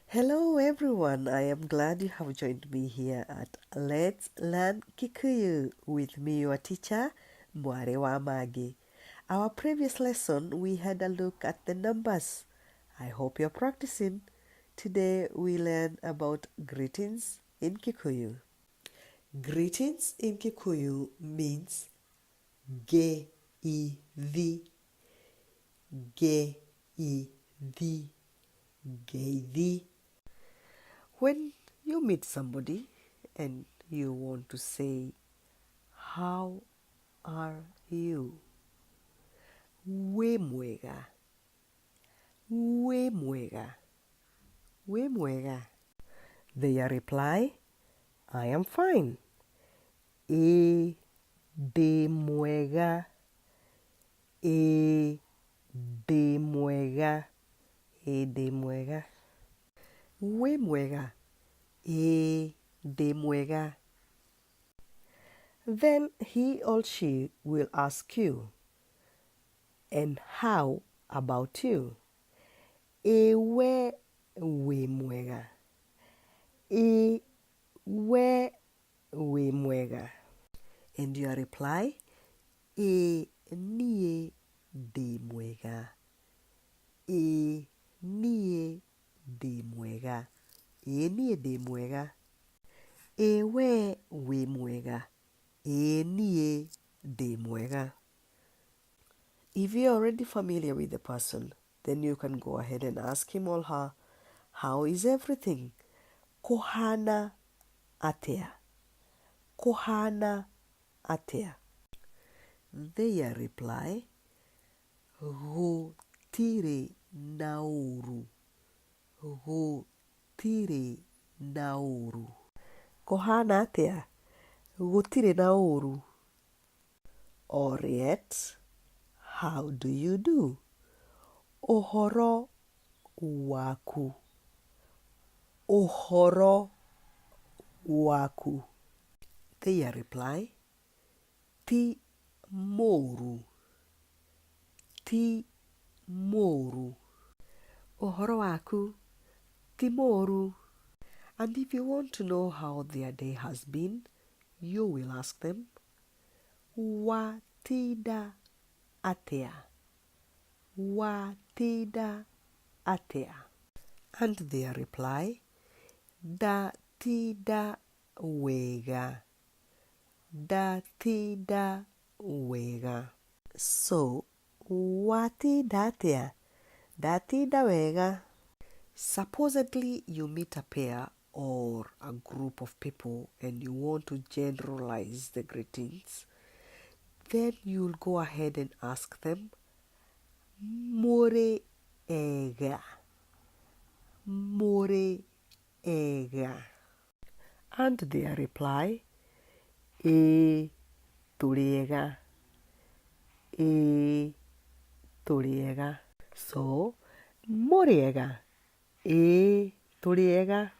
Hello everyone, I am glad you have joined me here at Let's Learn Kikuyu with me, your teacher, Mware wa Magi. Our previous lesson, we had a look at the numbers. I hope you're practicing. Today, we learn about greetings in Kikuyu. Greetings in Kikuyu means ge i thi, ge i thi, Geithi. When you meet somebody and you want to say, How are you? Wĩ mwega. Wĩ mwega. Wĩ mwega. Their reply, I am fine. Ĩĩ ndĩ mwega. Ĩĩ ndĩ mwega. Ĩĩ ndĩ mwega. Wĩ mwega? Ĩĩ ndĩ mwega. Then he or she will ask you, And how about you? Ĩ we wĩ mwega? Ĩ we wĩ mwega? And your reply, Ĩĩ niĩ ndĩ mwega. Ĩĩ niĩ ndĩ mwega. Ĩĩ niĩ ndĩ mwega. Ĩ we wĩ mwega? Ĩĩ niĩ ndĩ mwega. If you're already familiar with the person, then you can go ahead and ask him or her, How is everything? Kũhana atĩa? Kũhana atĩa? Their reply, Gũtirĩ na ũũru. Gũtirĩ na ũũru. Kũhana atĩa? Gũtirĩ na ũũru. Or yet, how do you do? Ũhoro waku. Ũhoro waku. Their reply, Ti mũũru. Ti mũũru. Ũhoro waku? Ti mũũru. And if you want to know how their day has been, you will ask them, Watinda atĩa? Watinda atĩa? And their reply, Ndatinda wega. Ndatinda wega. So, watinda atĩa? Ndatinda wega. Supposedly you meet a pair or a group of people and you want to generalize the greetings, then you'll go ahead and ask them, Mũrĩ ega? Mũrĩ ega? And their reply, Ĩĩ tũrĩ ega. Ĩĩ tũrĩ ega. So, mũrĩ ega? Ĩĩ tũrĩ ega.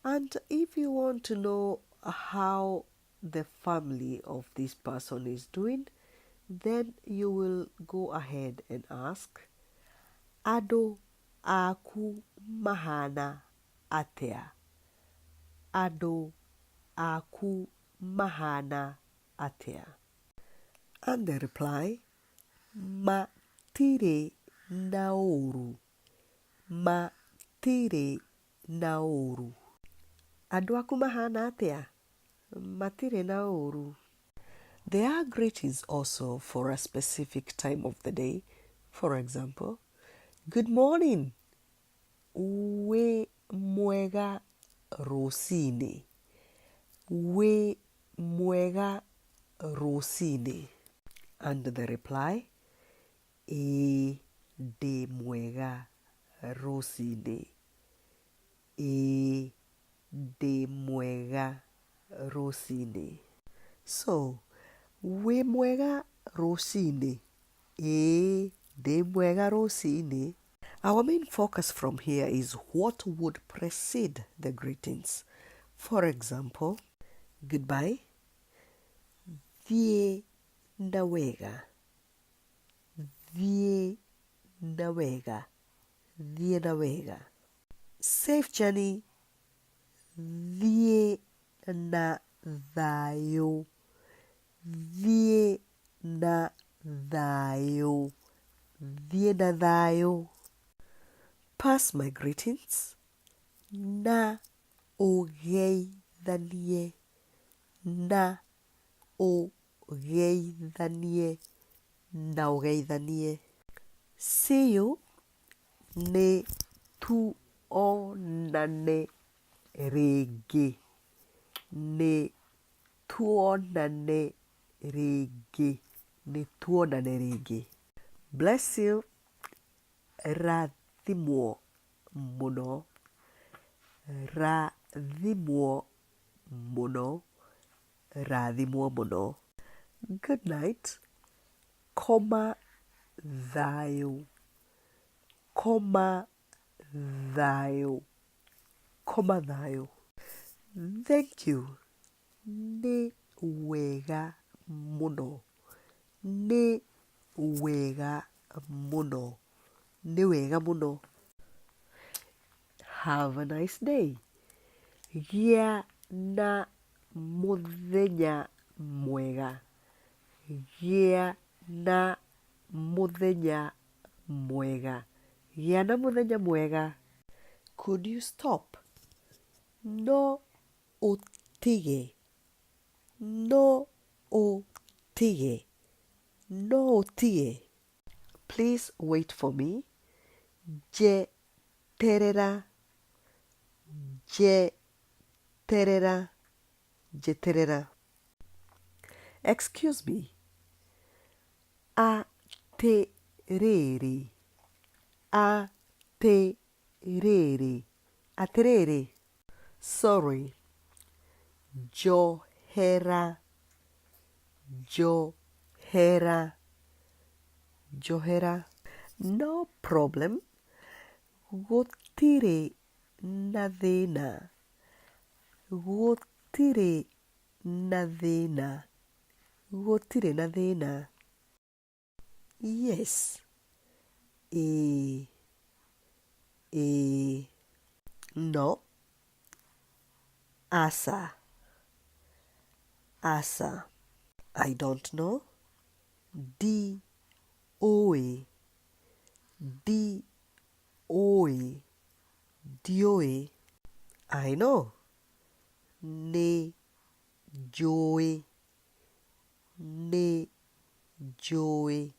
And if you want to know how the family of this person is doing, then you will go ahead and ask, Andũ aku mahana atĩa? Andũ aku mahana atĩa? And the reply, Matirĩ na ũũru. Matirĩ na ũũru. Andũ aku mahana atĩa? Matirĩ na ũũru. There are greetings also for a specific time of the day. For example, good morning, wĩ mwega rũcinĩ, wĩ mwega rũcinĩ. And the reply, Ĩĩ ndĩ mwega rũcinĩ. Ĩĩ ndĩ mwega rũcinĩ. So, wĩ mwega rũcinĩ? Ĩĩ ndĩ mwega rũcinĩ. Our main focus from here is what would precede the greetings. For example, goodbye, thiĩ na wega, thiĩ na wega, thiĩ na wega. Safe journey. Thiĩ na thayũ. Thiĩ na thayũ. Thiĩ na thayũ. Pass my greetings. Na ũgeithanie. Na ũgeithanie. Na ũgeithanie. See you. Nĩ tuonane rĩngĩ. Nĩ tuonane rĩngĩ. Nĩ tuonane rĩngĩ. Bless you. Rathimwo mũno. Rathimwo mũno. Rathimwo mũno. Good night. Koma thayũ. Koma thayũ. Koma thayũ. Thank you. Nĩ wega mũno. Nĩ wega mũno. Nĩ wega mũno. Have a nice day. Gĩa na mũthenya mwega. Gĩa na mũthenya mwega. Gĩa na mũthenya mwega. Could you stop? No ũtige. No ũtige. No ũtige. Please wait for me. Njeterera. Njeterera. Njeterera. Excuse me. Atĩrĩrĩ. Atĩrĩrĩ. Atĩrĩrĩ. Sorry. Njohera. Njohera. Njohera. No problem. Gũtirĩ na thĩna. Gũtirĩ na thĩna. Gũtirĩ na thĩna. Yes. Ĩĩ. Ĩĩ. No. Aca. Aca. I don't know. Ndiũĩ. Ndiũĩ. Ndiũĩ. I know. Nĩ njũĩ. Nĩ njũĩ.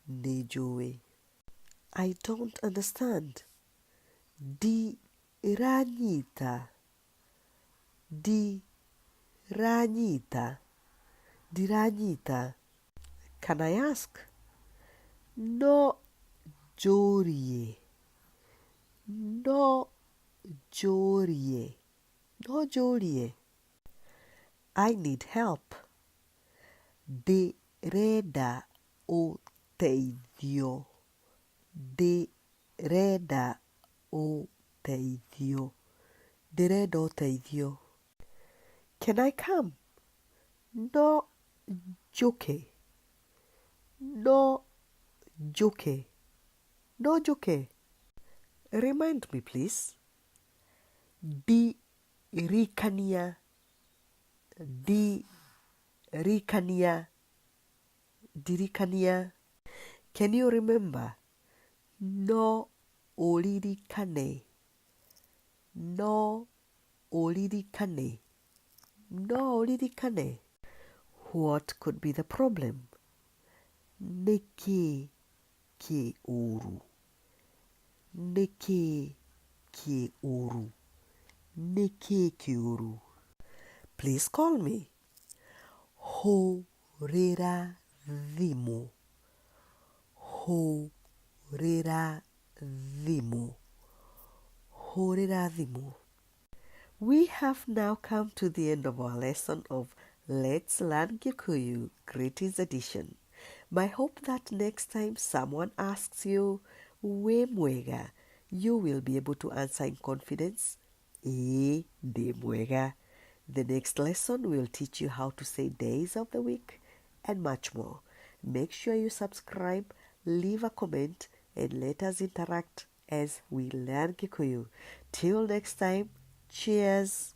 Nĩ njũĩ. I don't understand. Ndiranyita. Ndiranyita. Ndiranyita. Can I ask? No njũrie. No njũrie. No njũrie. I need help. Ndĩrenda ũteithio. Ndĩrenda ũteithio. Ndĩrenda ũteithio. Can I come? No njũke. No njũke. No njũke. Remind me please. Ndirikania. Ndirikania. Ndirikania. Can you remember? No ũririkane. No ũririkane. No ũririkane. What could be the problem? Nĩkĩ kĩ ũru? Nĩkĩ kĩ ũru? Nĩkĩ kĩũru? Please call me. Hũrĩra thimũ. Hũrĩra thimũ. Hũrĩra thimũ. We have now come to the end of our lesson of Let's Learn Gikuyu Greetings Edition. My hope that next time someone asks you, Wĩ mwega, you will be able to answer in confidence, Ĩĩ, ndĩ mwega. The next lesson will teach you how to say days of the week and much more. Make sure you subscribe, leave a comment, and let us interact as we learn Kikuyu. Till next time, cheers.